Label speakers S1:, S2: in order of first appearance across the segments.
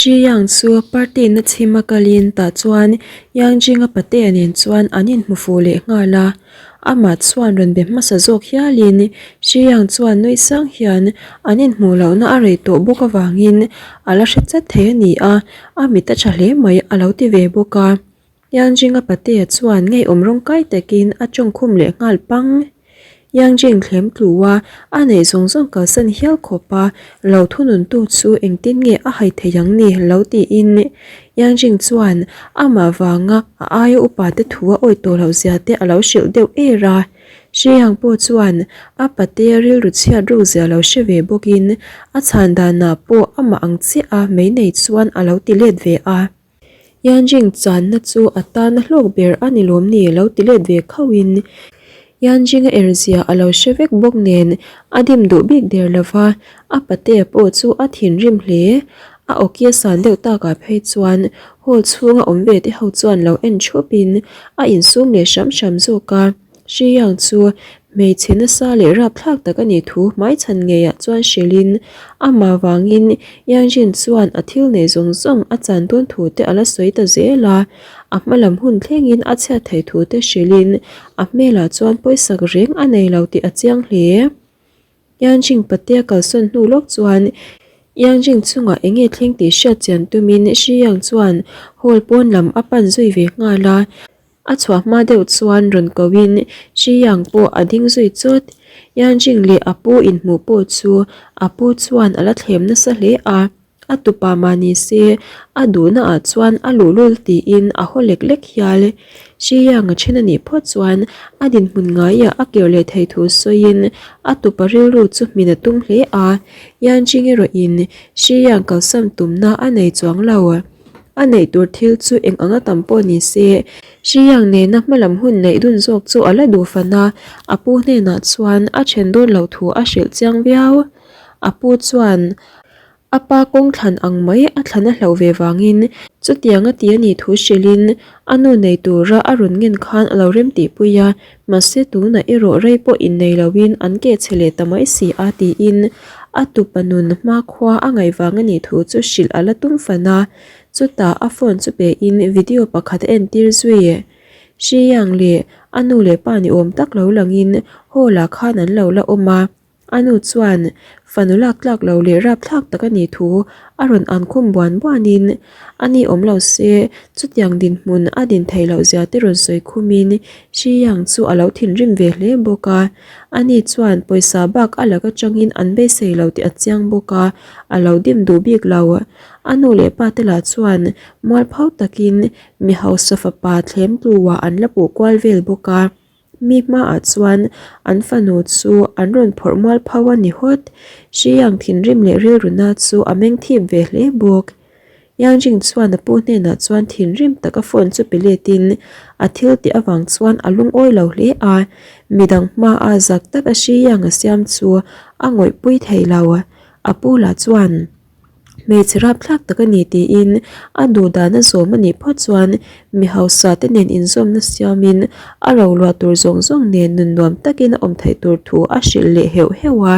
S1: Shi Yang chu party na chhim a kalin tah chuan Yang Jinga patea nen chuan an inhmu fuh leh nghal a. Amah chuan rawn be hmasa zawk hialin Shi Yang chuan nui sang hian an inhmuh lohna a rei tawh bawk avangin a la hre chat thei a ni a, a mit a tha hle mai a lo ti ve bawk a. Yangjinga patea chuan ngeiawm rawng kai takin a tawngkhum leh nghal pang. Yangjing thlem tlua a neih zawng zawng kalsan hial khawpa lo thununtu chu engtin nge a hai thei ang ni lo tiin Yangjing chuan amah vanga a aia upa te thu a awih tawh loh zia te a lo hrilh deuh er a. Hriyang pawh chuan a patea rilru chhiat ruk zia lo hre ve bawkin a chhan danah pawh amah ang chiah a mei nei chuan a lo ti let ve a. Yanjing channa chu a tana hlawk ber a ni lawm ni lo ti let ve khauhin Yanjing a er zia a lo hre vek bawk nen a dim duh bik der lo va, a patea pawh chu a thinrim hle. A awki a san deuh takah phei chuan hall chhunga awm ve te ho chuan lo en thupin a insum leh hram hram zawk a. Hriang chu hmeichhe nasa leh rapthlak tak a nih thu hmaichhan ngeiah chuan hrilhin amah vangin Yangjin chuan a thil nei zawng zawng a chan dawn thu te a la sawi ta zel a, a hma lam hun thlengin a chhiat theih thu te hrilhin a hmelah chuan pawisak reng a nei lo tih a chiang hle. Yangjing patea kalsawn hnu lawk chuan Yangjing chungah eng nge thleng tih hriat chian tumin Hriang chuan hall pawn lam a pan zui ve nghal a. A chhuah hma deuh chuan rawn ko in Shi Yang pawh a ding zui chawt. Yan Jing leh a pu inhmuh pawh chu a pu chuan a la thlem nasa hle a, a tupa mah ni se a duhna ah chuan a luhlul tiin a haw lek lek hial. Shi Yang a then a nih phawt chuan a dinhmun ngaiah a kir leh thei thu sawiin a tupa rilru chu hmin a tum hle a, Yan Jing erawh in Shi Yang kalsam tumna a nei chuang lo. A neih tur thil chu eng anga tam pawh ni se, Hriang nena hmalam hun neih dun zawk chu a la duh fan a, a pu hnenah chuan a then dawn loh thu a hrilh chiang viau. A pu chuan a pa kawng thlan ang mai a thlan a hlauh ve vangin chutiang a ti a nih thu hrilhin a nu nei tura a rawn ngen khan a lo remtihpui a, mahse tunah erawh rei pawh innei loin an keh chhe leh ta mai si a tiin a tupa nun hmakhua a ngaih vang a nih thu chu hrilh a la tum fan a, chutah a phone chu pehin video pakhat a entir zui. Hri Yang leh a nu leh pa ni awm tak lo langin hall ah khan an lo la awm a. A nu chuan fanu lak tlak lo leh rapthlak tak a nih thu a rawn an khum buan buanin a ni awm lo se chutiang dinhmun a din theih loh zia te rawn sawi khumin Shi Yang chu a lo thinrim ve hle bawk a. A ni chuan pawisa bak a lak atangin an beisei lo tih a chiang bawk a, a lo dim duh bik lo. A nu leh pa te lah chuan mualpho takin mi hausa fapa thlem tluah an la puh kual vel bawk a. Mi hmaah chuan an fanu chu an rawn phawrh mual pho a ni hawt. Hriang thinrim leh rilruna chu a meng thip ve hle bawk. Yangjing chuan a pu hnenah chuan thinrim taka phone chu pe letin a thil tih avang chuan a lungawi lo hle a, midang hmaa zak taka Hriang a siam chu a ngawihpui thei lo. A pu lah chuan. Hmeichhe rapthlak tak a ni tiin a duh dan a zawm a nih phawt chuan mi hausa te nen inzawmna siamin a roluah tur zawng zawng nen nun nuam takin a awm theih tur thu a hrilh leh heuh heuh a.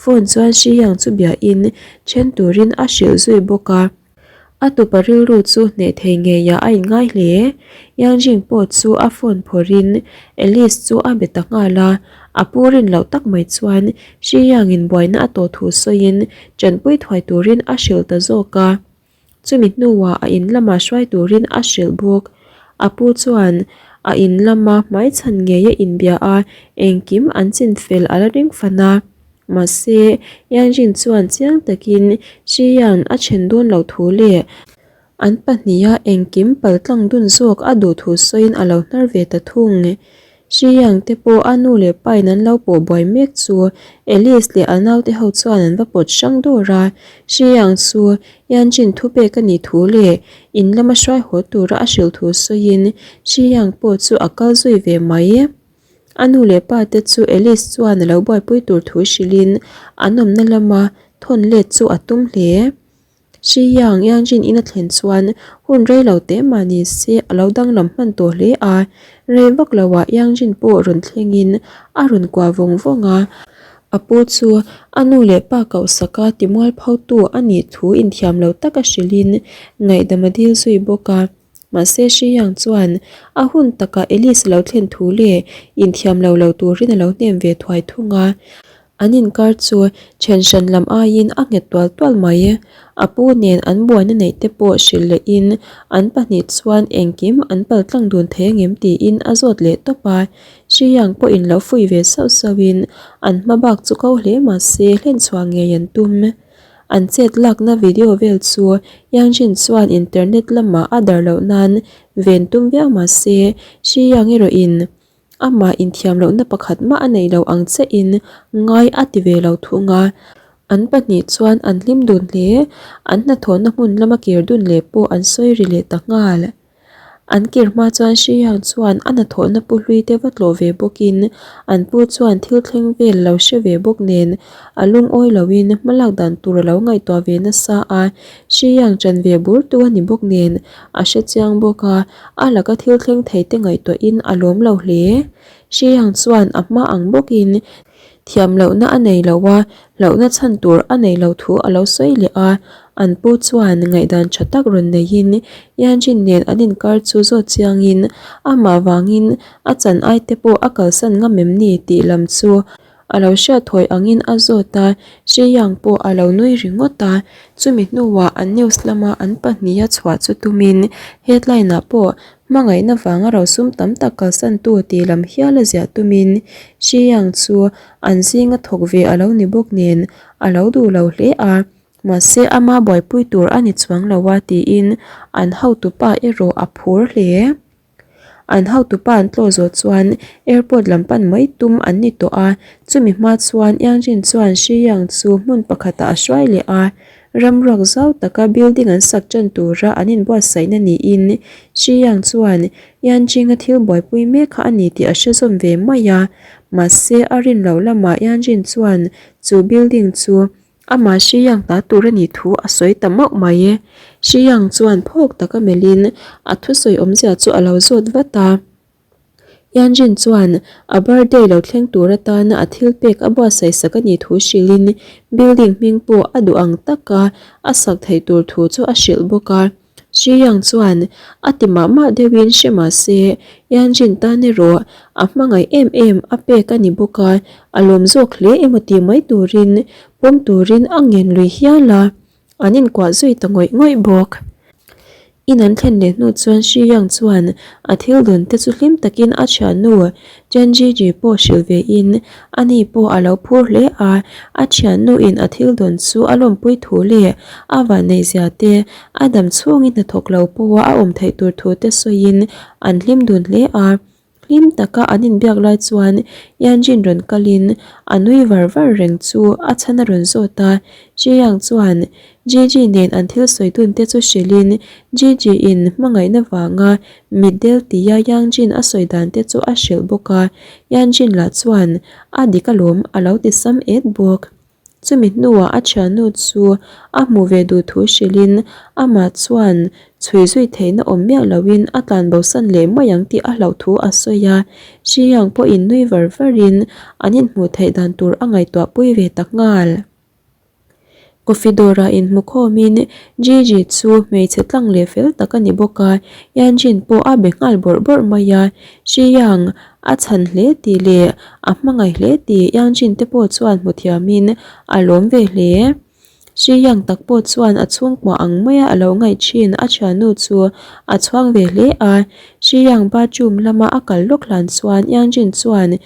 S1: Phone chuan Hriang chu biahin then turin a hrilh zui bawk a. A tupa rilru chu hneh thei ngeiah a inngai hle. Yangjing pawh chu a phone phawrhin Alice chu a be ta nghal a, a pu rin loh tak mai chuan Hriangin buaina a tawh thu sawiin tanpui thuai turin a hrilh ta zawk a. Chumi hnuah a in lamah hruai turin a hrilh bawk. A pu chuan a in lama hmaichhan ngei a inbia a, engkim an chinfel a la ring fan a. Mahse, Yanjin chuan chiang takin Xiyan a then dawn loh thu leh an pahniha engkim paltlang dun zawk a duh thu sawiin a lo hnar ve ta thung. Xiyan te pawh a nu leh pain an lo pawh buai mek chu Alice leh a naute ho chuan an va pawt hrang dawr a. Xiyan chu Yanjin thupek a nih thu leh in lama hruai haw tura a hrilh thu sawiin Xiyan pawh chu a kal zui ve mai. A nu leh pa te chu Alice chuan a lo buaipui tur thu hrilhin an awmna lama thawn let chu a tum hle. Shi Yang Yanjin in a thlen chuan hun rei lo teh mah ni se a lo danglam hman tawh hle a, rei vak loah Yanjin pawh rawn thlengin a rawn kuah vawng vawng a. A pu chu a nu leh pa kohsaka timualphotu a nih thu inthiam lo taka hrilhin ngaihdam a dil zui bawk a. Mahse Shiyang chuan a hun takah Alice lo thlen thu leh inthiam lo lo turin a lo hnem ve thuai thung a. An inkar chu then hran lam aiin a nghet tual tual mai. A pu nen an buaina neih te pawh hrilh lehin an pahnih chuan engkim an paltlang dun thei angem tiin a zawt leh tawp a. Shiyang pawhin lo fuih ve sauh sauhin an hma bak chu ko hle mahse hlenchhuah ngei an tum. An chet lakna video vel chu Yangjin chuan internet lamah a dar loh nan ven tum viau mahse Shiyang erawhin amah inthiam lohna pakhat mah a neih loh ang chiahin ngai a ti ve lo thung a. An pahnih chuan an hlim dun hle, an hnathawhna hmun lama kir dun leh pawh an sawi ri leh ta nghal. An kir hma chuan Shiyang chuan a hnathawhna pu hlui te va tlawh ve bawkin an pu chuan thil thleng vel lo hre ve bawk nen a lungawi loin hmalak dan tur a lo ngaihtuah ve nasa a, Shiyang chan ve bur tu a ni bawk nen a hre chiang bawk a, a laka thil thleng thei te ngaihtuahin a lawm lo hle. Shiyang chuan a hma ang bawkin Thiam lohna a nei lo a, hlauhna chhan tur a nei lo thu a lo sawi leh a. An pu chuan ngaihdan tha tak rawn neiin Yanjin nen an inkar chu zawt chiangin amah vangin a chan ai te pawh a kalsan ngam em ni tih lam chu a lo hriat thawi angin a zawt a, Shi Yang pawh a lo nui ringawt a. Chumi hnuah an news lama an pahniha chhuah chu tumin headline ah pawh Hmangaihna vanga rosum tam tak kalsantu tih lam hial a ziah tumin Xiyang chu an zinga thawk ve a lo ni bawk nen a lo duh lo hle a, mahse ama buaipui tur a ni chuang lo a tiin an hotupa erawh a phur hle. An hotupa an tlawh zawh chuan airport lam pan mai tum an ni tawh a, chumi hma chuan Yangjin chuan Xiyang chu hmun pakhatah a hruai leh a, Ramruak zau taka building an sak tan tura an inbuatsaihna niin Xiyang chuan Yanjing-a thil buaipui mek kha a ni tih a hre zawm ve mai a. Mahse, a rin loh lamah Yanjin chuan chu building chu amah Xiyang ta tur a nih thu a sawi ta mauh mai. Xiyang chuan phawk taka melhin a thusawi awmzia chu a lo zawt vat a. Yanjin chuan a birthday lo thleng tur atana a thil pek a buatsaih sak a nih thu hrilhin building hming pawh a duh ang taka a sak theih tur thu chu a hrilh bawk a. Shi Yang chuan a ti mah mah deuhin hre mah se Yanjin tan erawh a hmangaih em em a pek a ni bawk a, a lawm zawk hle emaw tih mai turin pawm turin a ngen lui hial a. An inkuah zui ta ngawih ngawih bawk. In an thlen leh hnu chuan Shi Yang chuan a thil dawn te chu hlim takin a thiannu Chen Jiji pawh hrilh ve in ani pawh a lo phur hle a, a thiannu in a thil dawn chu a lawmpui thu leh a vanneih zia te, a dam chhungin hnathawk lo pawha a awm theih tur thu te sawiin an hlim dun hle a. Hlim taka an inbiak lai chuan Yanjin rawn kalin a nui var var reng chu a chhan a rawn zawt a, Zhiyang chuan Jiji nen an thil sawi dun te chu hrilhin Jiji in hmangaihna vanga mitdel tia Yangjin a sawi dan te chu a hrilh bawk a, Yanjin lah chuan a dik alawm a lo ti sam et bawk. Chumi hnuah a thiannu chu a hmu ve duh thu hrilhin amah chuan chhui zui theihna awm miah loin a tlan bosan leh mai ang tih a hlauh thu a sawi a. Xiyang pawhin nui var varin an inhmuh theih dan tur a ngaihtuah pui ve ta nghal. Coffee dawrah inhmu khawmin Gigi chu hmeichhe tlang leh fel tak a ni bawk a, Yanjin pawh a be nghal bawrh bawrh mai a. Xiyang A chhan hle tih leh a hmangaih hle tih Yangjin te pawh chuan hmu thiamin a lawm ve hle. Shi Yang tak pawh chuan a chhungkua ang maia a lo ngaih thin a thiannu chu a chhuang ve hle a. Shi Yang bathroom lama a kal lawk hlan chuan Yangjin chuan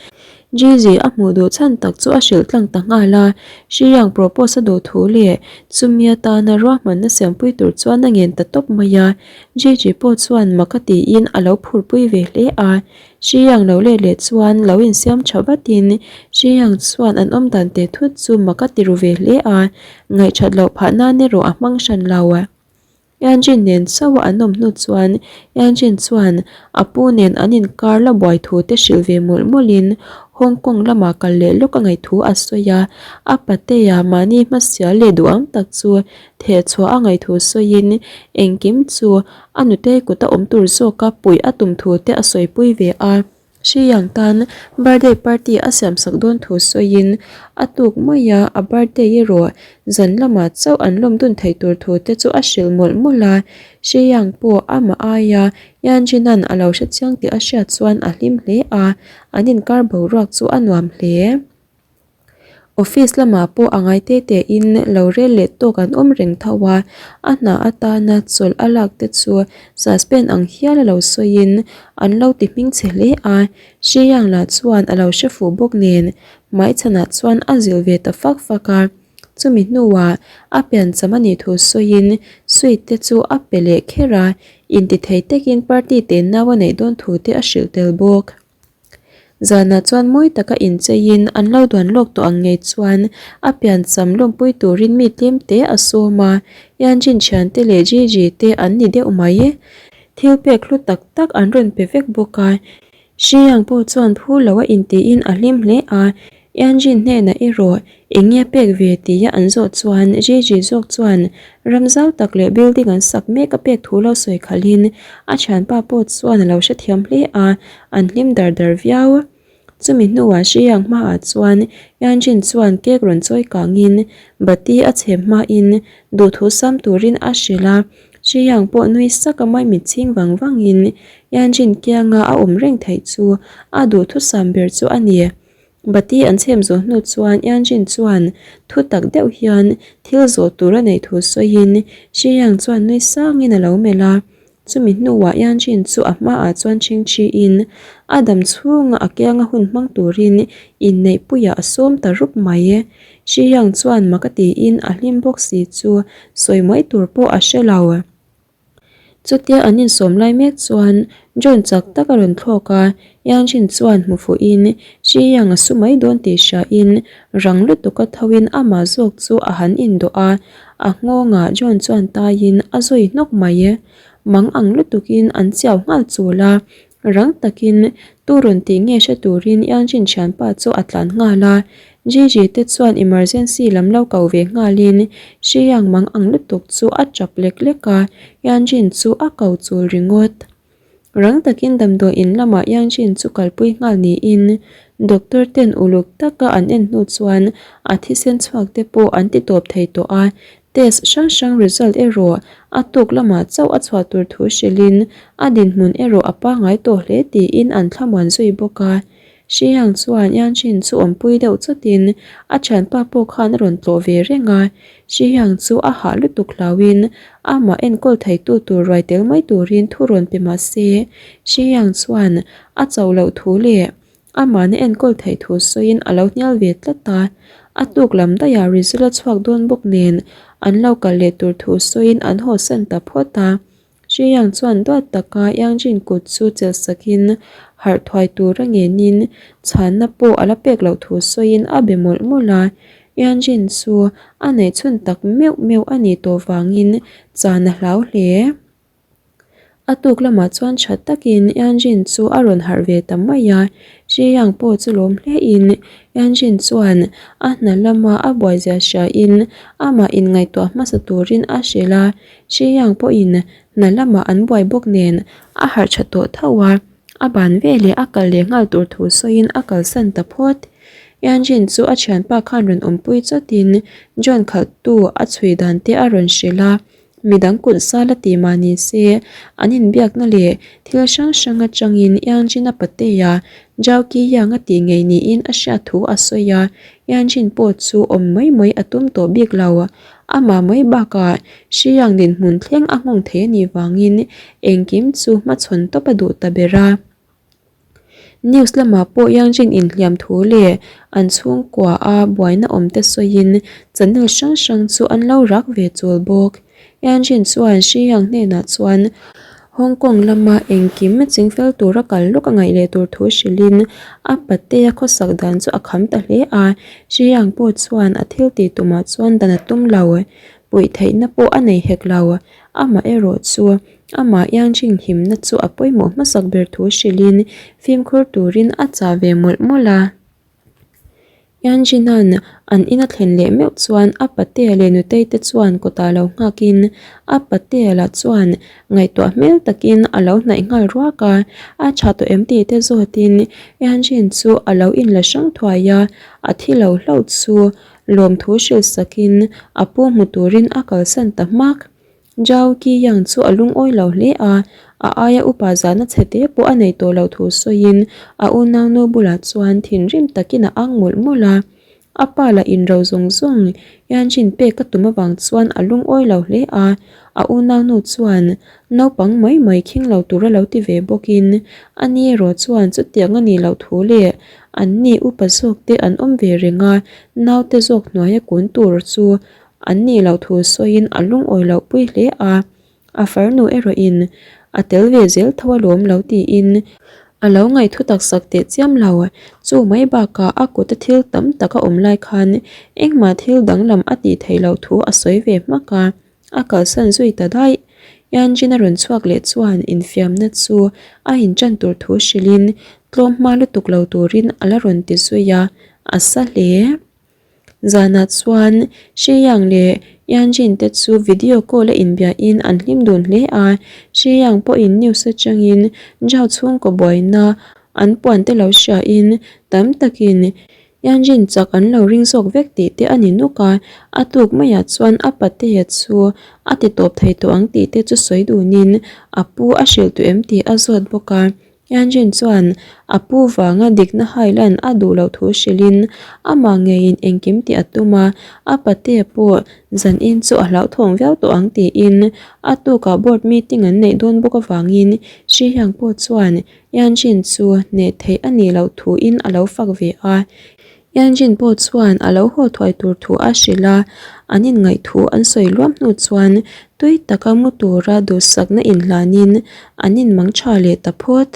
S1: Jizi a hmuh duh chhan tak chu a hrilh tlang ta nghal a. Shi Yang propose a duh thu leh chumi atana ruahmanna siampui tur chuan a ngen ta tawp mai a. Jiji pawh chuan mak a tiin a lo phurpui ve hle a. Xiyang lo let leh chuan lo insiam tha vatin Xiyang chuan an awm dan teh thut chu mak a ti ru ve hle a, ngaihthat loh phah nan erawh a hmang hran lo. Yanjin nen chauh a an awm hnu chuan Yanjin chuan a pu nen an inkar la buai thu te hrilh ve mawlh mawlhin Hong Kong lamah kal leh lawk a ngaih thu a sawi a, a patea mahni hmasial leh duh ang tak chu theh chhuah a ngaih thu sawiin engkim chu A nutei kut a awm tur zawka puih a tum thu te a sawipui ve a. Hriang tan birthday party a siam sak dawn thu sawiin a tuk mai a, a birthday erawh zan lamah chauh an lawm dun theih tur thu te chu a hrilh mawlh mawlh a. Hriang pawh amah aia Yanjin-a'n a lo hre chiang tih a hriat chuan a hlim hle a, an inkar boruak chu a nuam hle. Office lamah pawh a ngai te te in lo rel leh tawk an awm reng tho a, a hna atana chawlh a lak te chu suspend ang hial a lo sawiin an lo ti hming chhe hle a, Hriang lah chuan a lo hre fuh bawk nen hmaichhanah chuan a zilh ve ta fak fak a, chumi hnuah a piancham a nih thu sawiin sweet te chu a pe leh kher a, intithei takin party te nau a neih dawn thu te a hrilh tel bawk. Zanah chuan mawi taka incheiin an lo duan lawk tawh ang ngei chuan a piancham lawmpui turin mi tlem te a sawm a, Yanjin thiante leh Gigi te an ni deuh mai. Thil pek hlu tak tak an rawn pe vek bawk a, Xiyang pawh chuan phu lo a intiin a hlim hle a, Yanjin hnenah erawh eng nge pek ve tia an zawh chuan Gigi zawk chuan ram zau tak leh building an sak mek a pek thu lo sawi khalhin a thianpa pawh chuan a lo hrethiam hle a, an hlim dar dar viau. Chumi hnuah Xiyang hmaah chuan Yanjin chuan cake rawn chawi kangin bati a chhem hmain duhthu sam turin a hrilh a, Xiyang pawh nui sak a mai mitchhing vang vangin Yanjin kianga a awm reng theih chu a duhthusam ber chu a ni. Bati an chhem zawh hnu chuan Yanjin chuan thu tak deuh hian thil zawh tur a neih thu sawiin Xiyang chuan nui sangin a lo melh a. Chumi hnuah Yanjin chu a hmaah chuan chhingchhiin a dam chhunga a kianga hun hmang turin inneihpuiah a sawm ta rup mai. Xiyang chuan mak a tiin a hlim bawk si chu sawi mai tur pawh a hre lo. Chutia an insawm lai mek chuan John chak tak a rawn thlawk a, Yanjin chuan hmu fuhin Shi Yang a su mai dawn tih hriain rang lutuk a thoin amah zawk chu a han indawh a, a nghawngah John chuan taiin a zui hnawk mai. Mang ang lutukin an chiau nghal chul a, Rang takin tu rawn tih nge hre turin Yanjin thianpa chu a tlan nghal a, Gigi te chuan emergency lam lo ko ve nghalin Xiyang mang ang lutuk chu a tap lek lek a, Yanjin chu a ko chul ringawt. Rang takin damdawi in lamah Yanjin chu kalpui nghal niin doctor ten uluk taka an en hnu chuan a thisen chhuak te pawh an ti tawp thei tawh a, Test hrang hrang result erawh a tuk lamah chauh a chhuah tur thu hrilhin a dinhmun erawh a pangngai tawh hle tiin an thlamuan zui bawk a. Xiyang chuan Yanjin chu awmpui deuh chawtin a thianpa pawh khan a rawn tlawh ve reng a. Xiyang chu a hah lutuk hlauhin amah enkawl theitu tur ruai tel mai turin thu rawn pe mah se Xiyang chuan a chauh loh thu leh Amahna enkawl theih thu sawiin a lo hnial ve tlat a, a tuk lam daihah result a chhuak dawn bawk nen an lo kal leh tur thu sawiin an haw san ta phawt a. Xiyang chuan duat taka Yangjin kut chu chelh sakin harh thuai tur a ngenin chhanna pawh a la pek loh thu sawiin a be mawlh mawlh a. Yangjin chu a neihchhun tak meuh meuh a nih tawh vangin chan a hlau hle. A tuk lamah chuan tha takin Yanjin chu a rawn harh ve ta mai a, Xiyang pawh chu lawm hlein Yanjin chuan a hna lama a buaizia hriain amah inngaihtuah hmasa turin a hrilh a, Xiyang pawhin hna lamah an buai bawk nen a harh tha tawh tho a, a ban veleh a kal leh nghal tur thu sawiin a kalsan ta phawt. Yanjin chu a thianpa khan rawn awmpui chawtin John khalhtu a chhui dan te a rawn hrilh a. Midang kut sal a ti mah ni se, an inbiakna leh thil hrang hrang atangin Yanjin a patea Zhao Qiyang a tih ngei niin a hriat thu a sawi a, Yanjin pawh chu awm mai mai a tum tawh bik lo. Amah mai bakah Xiyang dinhmun thleng a nghawng thei a nih vangin engkim chu hmachhawn tawp a duh ta ber a. News lamah pawh Yangjin inhliam thu leh an chhungkua a buaina awm te sawiin channel hrang hrang chu an lo rak ve chul bawk. Yangjin chuan Xiyang hnenah chuan Hong Kong lama engkim chingfel tura kal lawk a ngaih leh tur thu hrilhin a patea khawsak dan chu a kham ta hle a, Xiyang pawh chuan a thil tih tumah chuan dan a tum lo, puih theihna pawh a nei hek lo, amaherawh chu Amah Yanjing himna chu a pawimawh hmasak ber thu hrilhin fimkhur turin a chah ve mawlh mawlh a. Yanjin-a'n an ina thlen leh meuh chuan a patea leh nutei te chuan kawtah lo nghakin a patea lah chuan ngaihtuah hmel takin a lo hnaih nghal ruak a, a tha tawh em tih te zawtin Yanjin chu a lo inla hrang thuai a, a thi lo hlauh chu lawmthu hrilh sakin a pu hmu turin a kalsan ta hmak. Zhao Qiyang chu a lungawi lo hle a, a aia upa zahna chhe te pawh a nei tawh loh thu sawiin a unaunu bulah chuan thinrim takin a ang mawlh mawlh a. A pa lah inro zawng zawng Yanjin pek a tum avang chuan a lungawi lo hle a, a unaunu chuan naupang mai mai khing lo tura lo ti ve bawkin ani erawh chuan chutiang a nih loh thu leh anni upa zawk te an awm ve reng a, naute zawk hnuaia kun tur chu An nih loh thu sawiin a lungawi loh pui hle a, a farnu erawhin a tel ve zel tho alawm lo tiin a lo ngaihthu tak sak teh chiam lo. Chu mai bakah a kuta thil tam tak a awm lai khan engmah thil danglam a tih theih loh thu a sawi ve hmak a, a kalsan zui ta daih. Yanjin a rawn chhuak leh chuan infiamna chu a inṭan tur thu hrilhin tlawm hma lutuk lo turin a la rawn ti zui a, a sa hle. Zanah chuan Sheyang leh Yanjin te chu video call a inbiahin an hlim dun hle a, Sheyang pawhin news atangin Zhao chhungkaw buaina an puan te lo hriain tam takin Yanjin chak an lo ring zawk vek tih te a ni nuk a, a tuk maiah chuan a patea chu a ti tawp thei tawh ang tih te chu sawi dunin a pu a hrilh duh em tih a zawt bawk a. Yanjin chuan a pu vanga dikna hailan a duh loh thu hrilhin amah ngeiin engkim tih a tum a, a patea pawh zanin chu a hlauhthawng viau tawh ang tiin a tukah board meeting an neih dawn bawk avangin Shi Hiang pawh chuan Yanjin chu hneh theih a nih loh thuin a lo fak ve a. Yanjin pawh chuan a lo haw thuai tur thu a hrilh a, an inngaih thu an sawi luam hnu chuan tui taka mu tura duhsakna inhlanin an inmang tha leh ta phawt.